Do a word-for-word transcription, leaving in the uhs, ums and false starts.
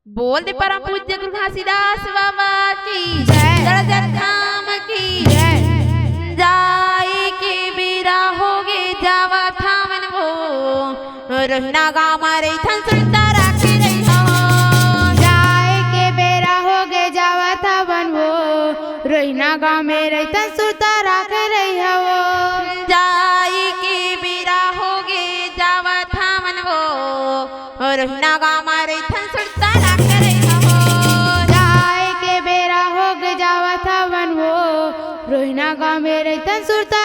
बोल दे परम पूज्य गुरु घासीदास बाबा की जय। जड़ जड़ धाम की जय। जाए के बेरा होगे जावत हवन वो, रोहिना गाँव म रहिथन सुरता राखे रहिहव। जाए के बेरा होगे जावत हवन वो, रोहिना गाँव में रहिथन सुरता राखे रहिहव। जाए के बेरा होगे जावत हवन वो, रोहिना गाँव म रहिथन सुरता राखे रहिहव। जाए के बेरा होगे जावत हवन वो, रोहिना गाँव में रहिथन सुरता